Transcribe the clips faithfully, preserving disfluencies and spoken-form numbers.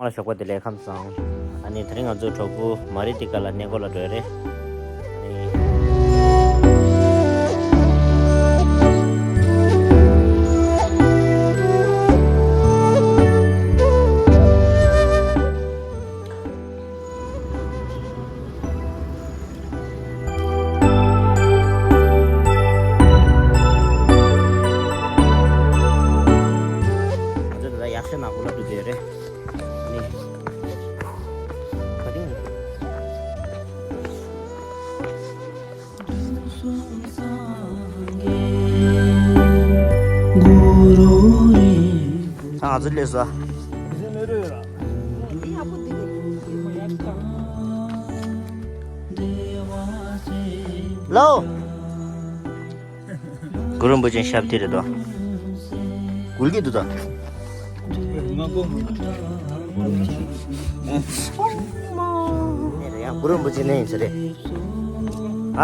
ལ་ཞོགས་པ་བདེ་ལེགས། ཁམས་བཟང་། ཨ་ནི་དེ་རིང་ང་ཚོ་གྲོགས་པོ་མ་རི་ཏི་ཀ་ལ་གནས་སྐོར་ལ་འགྲོ་ཡ་རེད། ཨ་ནི། ང་ཚོ་ད་ལྟ་ཡག་ཤོས་ནག་པོ་ལ་འགྲོ་བསྡད་ཡོད་རེད། ནི། ག་དེ་ཡིན། ད་ང་ཚོ་སླེབས་སོང་། ལའོ། གུ་རུ་རིན་པོ་ཆེ་ཞབས་དེ་རེད་དོ། འགུལ་གྱི་འདུག་ད། ཡང་གུ་རུ་རིན་པོ་ཆེ་ནས་ཡིན་ས་རེད། ཨ།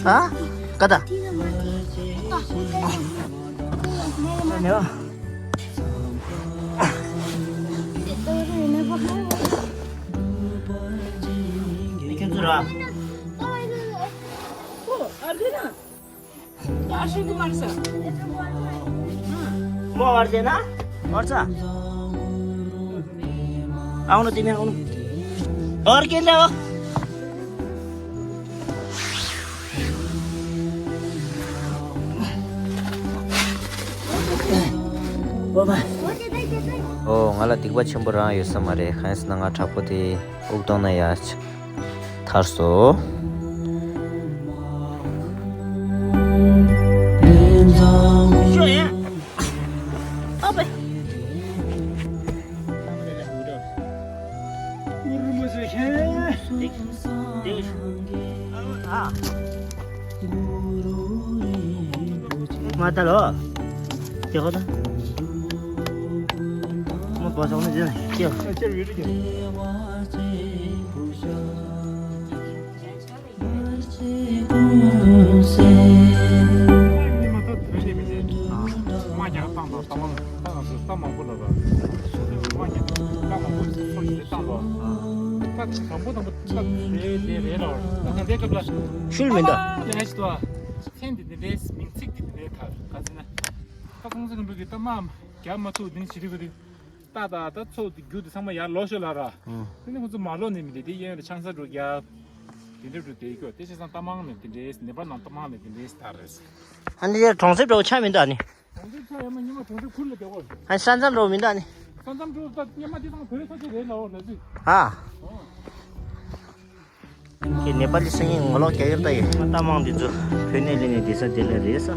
ཨ། ཀ་ད། མོ་བར་ཆད་ན། བར་ཆ། ཨའོ་ནོ་དེ་ནས་ཨའོ་ནོ། བར་སྐད་ལ། ཨོ། ང་ལ་སྡིག་པ་ཆེན་པོ་རང་ཡོད་ས་མ་རེད། གང་ཡིན་ཟེར་ན་ང་དྲག་པོ་དེ་དབུགས་གཏོང་ན་ཡ། ཐར་སོ། མ་ད་ལོ། དེ་ཧོ་ད། མ་པ་སོང་ནི་ཅི་ཅི། ཤུལ་མི་འདུག་ཚན་འདི་འདི་འདྲའི་མིང་ཚིག་འདི་འདི་འདྲའི་ཁ་ག་ཚོད་ན། ཁ་སང་ཚེ་རིང་པོ་གི་ལྟ་མ་རྒྱབ་མ་ཐུབ་འདི་ནི་བྱེད་རིགས་པ་དེ། ཏག་ཏག་ད་ཚོགས་དེ་རྒྱུ་དེ་ཚང་མ་ཡར་ལོག་ཤོག་ལ་ར། ཨང་། དེ་ནི་ཁོ་ཚོ་མ་ལོག་ནས་མི་དེ་དེ་གཡོན་རེ་ཆང་ས་འགྲོ་རྒྱབ། དེ་འདྲ་འགྲོ་དེ་སྐྱོ་དེ་བྱས་ཙང་ལྟ་མང་ནས་དེ་འདྲས་ནེ་པ་ལ་ལྟ་མང་ནས་དེ་འདྲས་ད་རེད། ཨ་ནི་གྲོང་གསེབ་འགྲོ་ཆ་མི་འདུག་ཨ་ནི། གྲོང་གསེབ་ཆ་ཡོད་མ་ཉི་མ་གྲོང་གསེབ་ཁུལ་ལ་བསྡད་གོ། ཨ་ནི་ས་མཚམས་འགྲོ་མི་འདུག་ཨ་ནི། ས་མཚམས་འགྲོ་ད་ཉི་མ་དེ་ཚང་བོད་ས་ཆ་རེད་ལ་འོ་ལ་ཟིག་ཨ། ཁྱེད་ནེ་པ་ལི་སང་ཉིན་ངོ་ལོག་རྒྱག་ཡོད་ད་ཡིན། ལྟ་མང་འདི་ཚོ་བོད་ནས་སླེབས་ནས་བསྡད་ས་དེ་ལ་རེད་ས།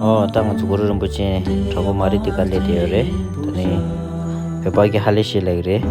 ཨོ། ད་ང་ཚོ་གུ་རུ་རིན་པོ་ཆེ་གྲོགས་པོ་མ་རི་དེ་ག་སླེབས་བསྡད་ཡོད་རེད། ད་ནི་བོད་པ་གི་ཧ་ལས་ཤེས་ལེགས་རེད།